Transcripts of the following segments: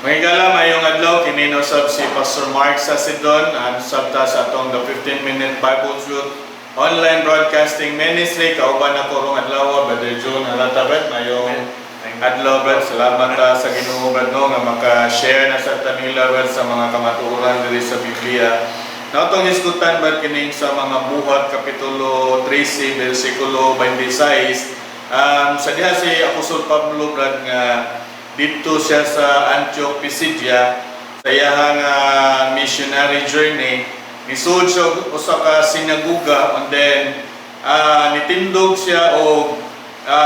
Mga higala, maayong adlaw, kini usab si Pastor Mark Sasidon, ang sabta sa atong The 15-Minute Bible Truth Online Broadcasting Ministry. Kauban ako rong adlaw, Brother June Harata, Brad. Maayong adlaw, Brad. Salamat ta sa Ginoo, Brad, no, nga maka-share na sa tanila, Brad, sa mga kamatuoran diri sa Biblia. Na atong hisgutan, Brad, kining sa mga Buhat Kapitulo 13, versikulo 26. Sa diha si Apostol Pablo, Brad, nga dito siya sa Antioch, Pisidia, sa iyahang missionary journey. Nisud siya og usa ka sinaguga and then nitindog siya og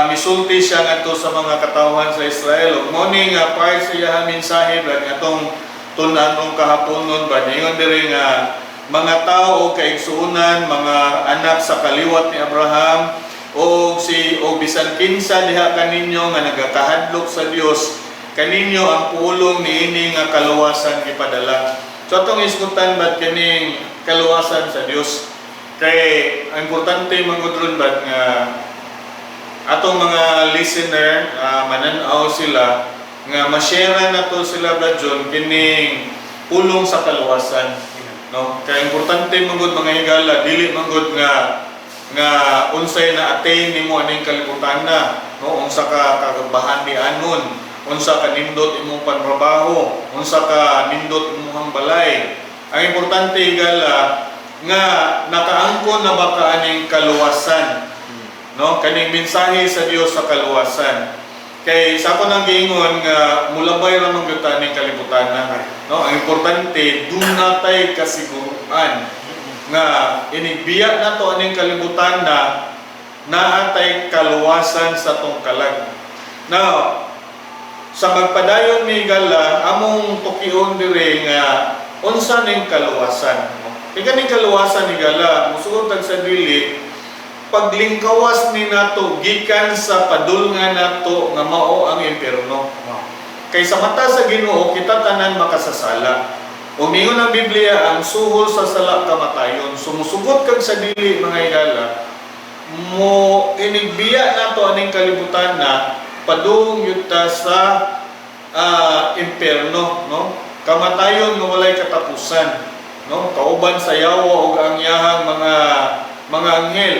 misulti siya ngadto sa mga katawhan sa Israel. Ug mao ni nga part sa iyahang mensahe, Brad, nga atong tun-an rong kahaponon, Brad. Ingon diri nga mga tao o kaigsuonan, mga anak sa kaliwat ni Abraham, o si o bisan kinsa diha kaninyo nga nagakahadlok sa Dios, kaninyo ang pulong niini nga kaluwasan gipadala. So atong hisgutan, Brad, kining kaluwasan sa Dios. Kay ang importante man gud ron, Brad, nga atong mga listener, manan-aw sila nga ma-share nato sila, Brad John, kining pulong sa kaluwasan, no? Kay importante man gud, mga higala, dili man gud nga unsay na attain nimo aning kalibutan na, no, unsa ka kagabahan ni anon, unsa ka nindot imong panrabaho, unsa ka nindot imong balay. Ang importante, higala, nga nakaangkon na ba ka aning kaluwasan, no, kaning mensahe sa Dios sa kaluwasan? Kay sa ako nang giingon nga mulabay ra man gyud ta aning kalibutan na, no? Ang importante, duna tay kasiguruan nga inigbiya nato aning kalibutan na, naa tay kaluwasan sa tong kalag. Now, sa magpadayon mi, higala, among tukion diri nga unsa ning kaluwasan. Kay kaning kaluwasan, higala, musugot tag sa dili, paglingkawas ni nato gikan sa padulngan nato nga mao ang impierno. Kay sa mata sa Ginoo, kita tanan makasasala. Ug ningon ang Biblia, ang suhol sa sala kamatayon. Sumusugot kag sa dili, mga higala, mo inigbiya nato aning kalibutan na, padung yun ta sa impierno, no? Kamatayon nga walay katapusan, no? Kauban sa yawa ug ang iyahang mga anghel,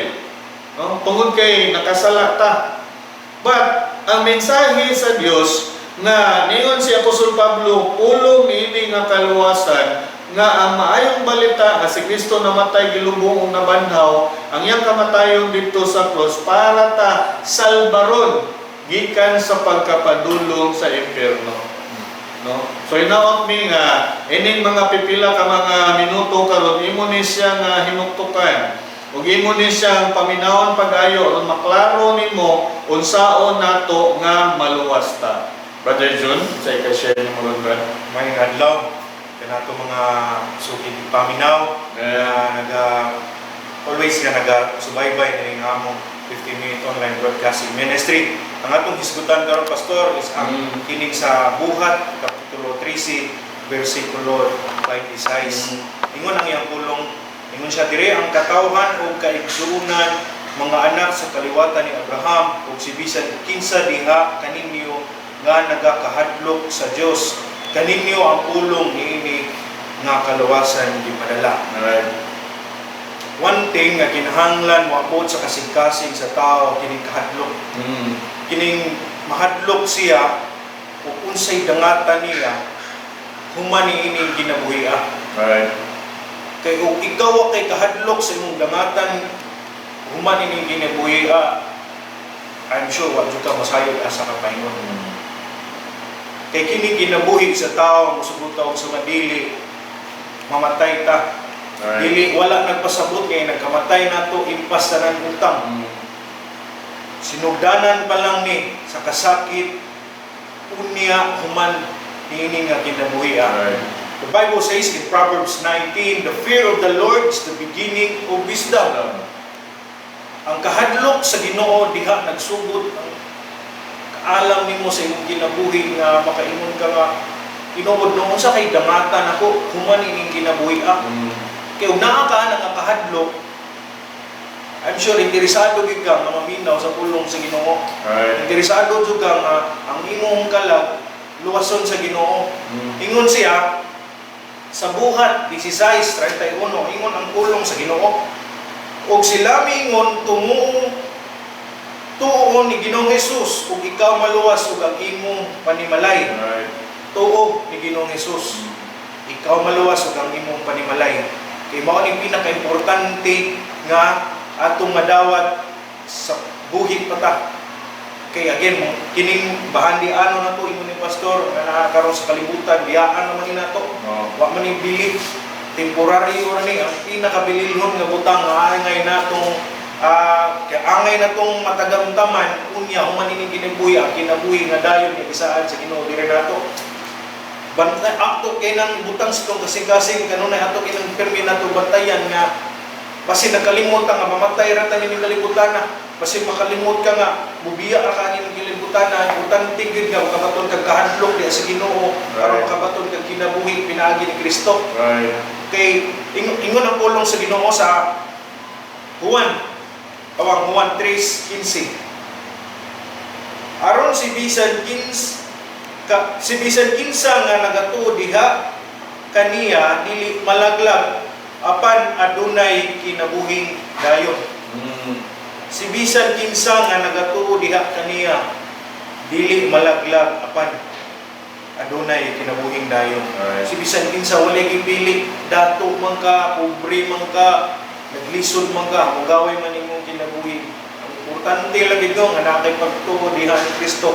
no? Tungod kay nakasala ta. But ang mensahe sa Dios nga ningon si Apostol Pablo, pulong niini nga kaluwasan nga ang maayong balita nga si Kristo namatay, gilubong ug nabanhaw, ang iyang kamatayon didto sa cross para ta salbaron gikan sa pagkapadulong sa impierno, no? So hinaot mi nga ining mga pipila ka mga minuto karon, imo ni siya nga hinuktukan ug imo ni siyang paminawon pag-ayo aron maklaro nimo unsaon nato nga maluwas ta. Brother Jun, sa ika-share nimo ron, Brad? Maayong adlaw kanato mga suki paminaw na naga always nga naga subaybay ning among 15-minute online broadcasting ministry. Ang atong hisgutan karon, Pastor, is ang kining sa Buhat kapitulo 13 versikulo 26. Ingon ang iyang pulong, ingon siya diri: "Ang katawhan ug kaigsuonan, mga anak sa kaliwatan ni Abraham ug si bisan kinsa diha kaninyo nga nagakahadlok sa Dios, kaninyo ang pulong niini nga kaluwasan gipadala." One thing nga kinahanglan moabot sa kasing-kasing sa tao, kining kahadlok. Kining mahadlok siya ug unsay dangatan niya human niining kinabuhia. Kay ug ikaw wa kay kahadlok sa imong dangatan human ining kinabuhia, I'm sure wa jud ka masayod asa ka paingon. Kay kini kinabuhi sa tao, mosugot og sa madili, mamatay ta. Dili, wala nagpasabot kay nagkamatay nato impas tanan utang. Sinugdanan pa lang ni sa kasakit, unya human niini nga kinabuhi. The Bible says in Proverbs 19, "The fear of the Lord is the beginning of wisdom." Ang kahadlok sa Ginoo, diha nagsugod ang kaalam nimo sa imong kinabuhi nga makaingon ka nga tinuod, no, unsa kay dangatan ako human ining kinabuhi. Kay ug naa ka na nga kahadlok, I'm sure interesado gyud ka nga maminaw sa pulong sa Ginoo. Interesado jud ka nga ang imong kalag luwason sa Ginoo. Ingon siya sa Buhat 16:31, ingon ang pulong sa Ginoo. "Og sila miingon, tumuo, tuo ni Ginoong Hesus ug ikaw maluwas ug ang imong panimalay." Tuo ni Ginoong Hesus, ikaw maluwas ug ang imong panimalay. Kay mao ni pinakaimportante nga atong madawat sa buhi pa ta. Kay again, kining bahandi ano na to, ingon ni pastor nga naa karon sa kalibutan, biyaan naman ni nato. Wa man ni bili, temporaryo ra ni. Ang pinakabililhon nga butang nga angay natong kay angay natong matagamtaman unya human ini kinabuhi, ang kinabuhi nga dayon nga gisaad sa Ginoo diri nato. Bantay ato kay nang butang sa itong kasing-kasing kanunay, ato kinang pirmi nato bantayan nga basin nakalimot ka nga mamatay ra ta ning kalibutan na, basin makalimot ka nga mubiya ra ka ning kalibutan na. Importante gyud nga makabaton kag kahadlok diha sa Ginoo aron makabaton kag kinabuhi pinaagi ni Kristo. Kay ingon ang pulong sa Ginoo sa Juan, awang Juan 3:15, aron si bisan kinsa nga nagatuo diha kaniya dili malaglag apan adunay kinabuhing dayon. Si bisan kinsa nga nagatuo diha kaniya dili malaglag apan adunay kinabuhing dayon. Si bisan kinsa, walay gipili, dato man ka, pobre man ka, naglisod man ka, mugaway man imong kinabuhi. Ang importante lang gid nga naa kay pagtuo diha ni Kristo.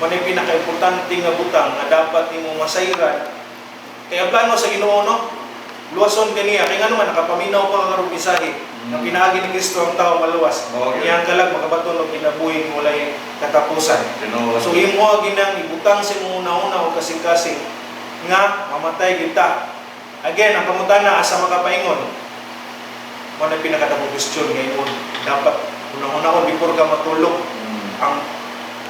Mao pinakaimportante nga butang nga dapat nimo masayran. Kaya plano sa Ginoo, no? Luwason kaniya kay ngano man nakapaminaw pa ka karong mensahe nga pinaagi ni Kristo ang tao maluwas. Iyang kalag makabaton og kinabuhi walay katapusan. Tinuod. So imo ginang ibutang sa imong una-una o kasing-kasing nga mamatay kita. Again, ang pangutana, asa makapaingon? Mao na pinakadakong question ngayon. Dapat unang-una before ka matulog, ang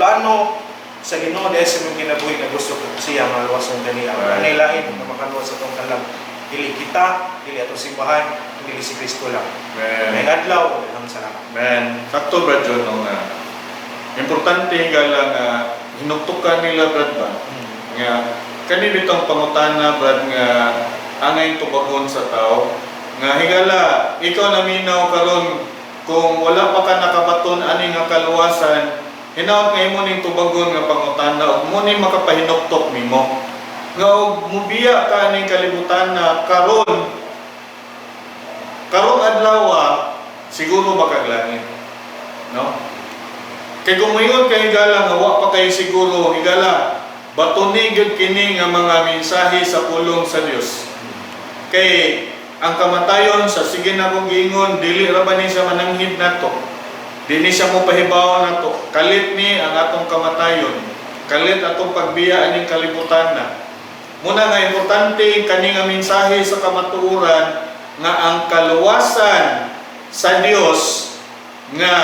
plano sa Ginoo dahil sa imong kinabuhi nga gusto ko siya nga luwason kaniya. Anay lain nga makaluwas sa atong kalag. Dili kita, dili atong simbahan, dili si Kristo lang. Man. May adlaw, daghang salamat. Man, sakto, Brad John, no, nga importante higala nga hinuktukan nila, Brad, ba? Nga kani bitong pangutana, Brad, nga angay tubagon sa tao nga higala ikaw naminaw karon, kung wala pa ka nakabaton ani nga kaluwasan, hinaot nga imo ning tubagon nga pangutana ug mo ni makapahinuktok nimo nga og mubiya ka aning kalibutan na karon, karong adlaw, siguro ba kag langit, no? Kay kung moingon ka, higala, nga wa pa kayo siguro, higala batuni gyud kini nga mga mensahe sa pulong sa Dios. Kay ang kamatayon, sa sige na kong giingon, dili ra ba ni siya mananghid nato? Dili siya mo pahibaw nato. Kalit ni ang atong kamatayon. Kalit atong pagbiya aning kalibutan na. Muna nga importante kani nga mensahe sa kamatuoran nga ang kaluwasan sa Dios nga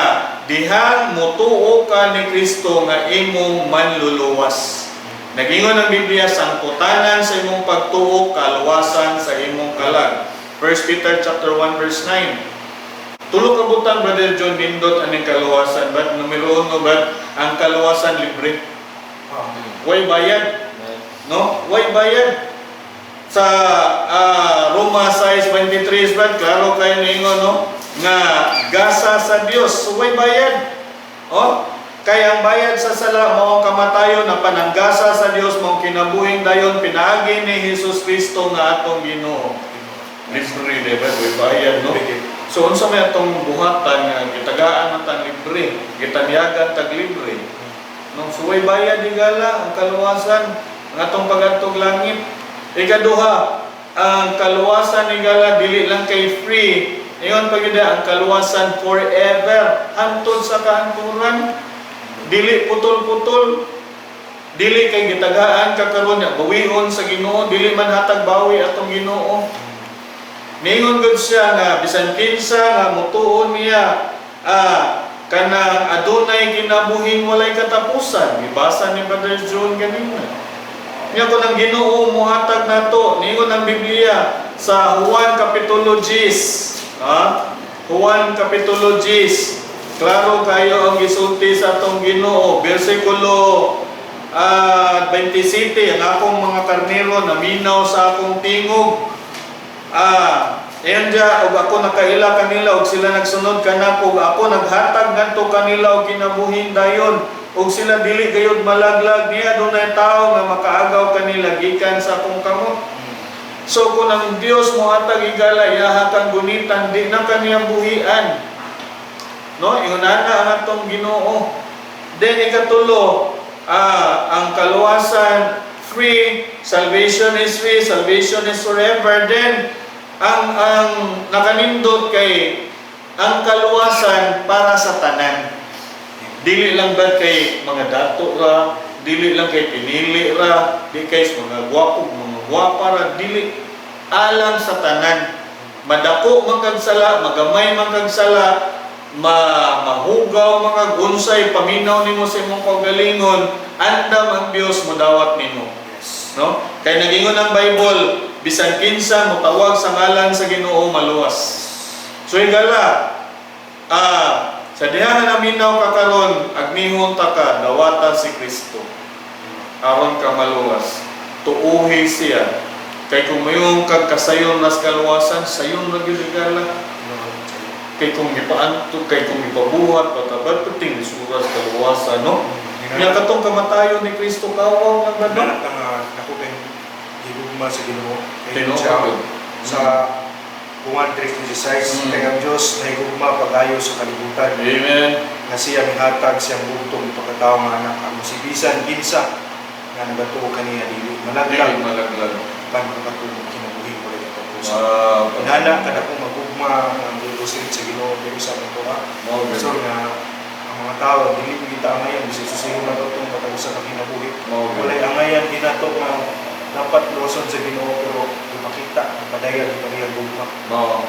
dihang mutuo ka ni Kristo nga imong manluluwas. Nagingon ang Biblia, sangputanan sa imong pagtuo, kaluwasan sa imong kalag. 1 Peter chapter 1 verse 9. Tulo ka butang, Brother John, nindot aning kaluwasan. But numero uno, Brad, ang kaluwasan libre. Way bayad. No? Way bayad. Sa Roma 6:23, Brad, klaro kayo ningon, no? Nga gasa sa Dios, so way bayad. Oh, kaya ang bayad sa sala mao ang kamatayon, apan ang gasa sa Dios mao kinabuhing dayon pinaagi ni Hesus Kristo nga atong Ginoo. Libre, di ba? Way bayad, no? So unsa may atong buhatan nga gitagaan man tang libre, gitanyagan tag libre. No, so way bayad, higala, ang kaluwasan, ang atong pagadtog langit. Ikaduha, ang kaluwasan, higala, dili lang kay free. Ingon pa gyud ang kaluwasan forever, hantod sa kahanturan. Dili putol-putol. Dili kay gitagaan ka karon nya bawion sa Ginoo, dili man hatag bawi atong Ginoo. Ningon gud siya nga bisan kinsa nga mutuon niya, kanang adunay kinabuhing walay katapusan. Gibasa ni Brother John ganina. Nya kung ang Ginoo muhatag nato, ningon ang Biblia sa Juan kapitulo 10, ha? Juan kapitulo 10. Klaro kayo ang gisulti sa atong Ginoo, bersikulo 27, ang akong mga karnero naminaw sa akong tingog. Ayan dya, ug ako nakaila kanila, ug sila nagsunod kanako, ug ako naghatag ngadto kanila og kinabuhing dayon, ug sila dili gayud malaglag niya dunay tawo nga makaagaw kanila gikan sa akong kamot. So kung ang Dios mohatag, higala, iyaha kang gunitan, di na kaniyang buhian. No, ingon ana ang atong Ginoo. Then ikatulo, ang kaluwasan free, salvation is free, salvation is forever. Then ang nakanindot kay ang kaluwasan para sa tanan. Dili lang ba kay mga dato ra, dili lang kay pinili ra, di kay sa mga gwapo, mga gwapa ra, dili, alang sa tanan. Madako man kag sala, magamay man kag sala, mahugaw man kag unsay paminaw nimo sa imong kaugalingon, andam ang Dios modawat nimo. No? Kay nagingon ang Bible, bisan kinsa motawag sa ngalan sa Ginoo maluwas. So higala, sa diha nga naminaw ka karon, agnihon ta ka, dawata si Kristo. Aron ka maluwas. Tuuhi siya. Kay kung mayong kag kasayon nas kaluwasan, sayon ra gyud, higala. Kay kung gipaanto, kay kung gipabuhat, patabad puting lisuras kaluwasan, no? Nya katong kamatayon ni Kristo kawaw lang ba, no? Nanak nga nako kay gigugma sa Ginoo. Kay Tinuod. siya sa Juan 3:16, kay ang Dios nahigugma pag-ayo sa kalibutan Amen. nga siya mihatag siyang bugtong pagkatao nga anak aron si bisan kinsa nga nagatuo kaniya dili Dili malaglag malaglag. pan makatuo kinabuhi walay katapusan. Inana kada kung magugma ang gibusit sa Ginoo diri sa ato. Mao gyud. So nga ang mga tao dili kita angayan bisag susiho na itong katapusan ng kinabuhi. Mao gyud. Walay angayan ginato nga dapat luwason sa Ginoo, pero ipakita ang padayag ang iyang gugma. Mao.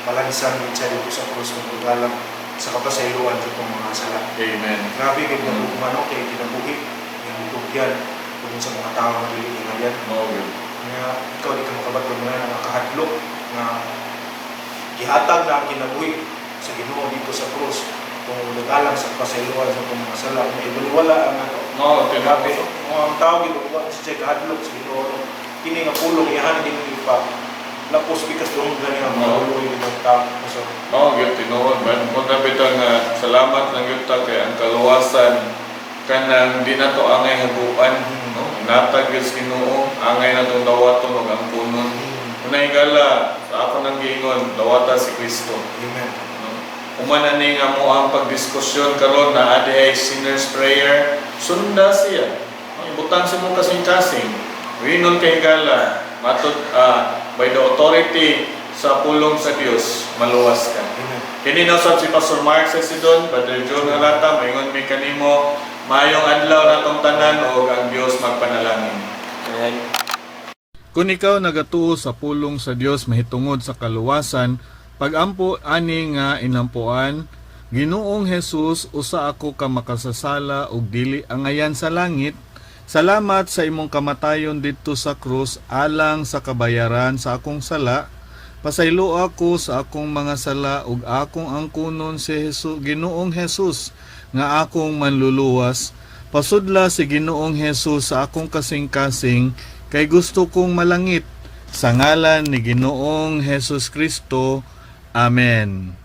Ipalansan gid siya dito sa krus kung galang sa kapasayloan sa itong mga sala. Amen. Grabe kay nga gugma, no, kay kinabuhi yung itugyan kung sa mga tao nga dili ingayan. Mao gyud. Nga ikaw di ka makabaton nga nakahadlok nga gihatag na ang kinabuhi sa Ginoo dito sa krus kung nagalang sa kapasayloan sa itong mga sala nga ibaliwala ang ato. Mao Grabe, tinuod. no? Ang tao ginuwa si Jack kahadlok sa Ginoo, no? Kini nga pulong iyahan din ipa lapos bikas dong gani nga Oo. mahuloy ng tao. So, Mao gyud, tinuod man. Mo na bitaw nga salamat lang gyud ta kay ang kaluwasan kanang di na to angay haguan, no? Natag gyud sa Ginoo, angay na tong dawaton ug ang punon. Unay gala sa ako nang giingon, dawata si Kristo. Amen. No? Human ani nga mo ang pagdiskusyon karon na adi ay sinner's prayer, sunda siya. No, ibutang sa mong kasing-kasing. Winon kay gala, matod by the authority sa pulong sa Dios, maluwas ka. Amen. Kini na usab si Pastor Mark sa Sidon, Brother John Harata, maingon mi kanimo, maayong adlaw natong tanan ug ang Dios magpanalangin. Amen. Kung ikaw nagatuo sa pulong sa Dios mahitungod sa kaluwasan, pagampo ani nga inampuan, "Ginoong Jesus, usa ako ka makasasala ug dili angayan sa langit. Salamat sa imong kamatayon didto sa krus alang sa kabayaran sa akong sala. Pasaylo ako sa akong mga sala ug akong angkunon si Jesus, Ginoong Jesus nga akong manluluwas. Pasudla si Ginoong Jesus sa akong kasing-kasing kay gusto kong malangit. Sa ngalan ni Ginoong Jesus Kristo. Amen."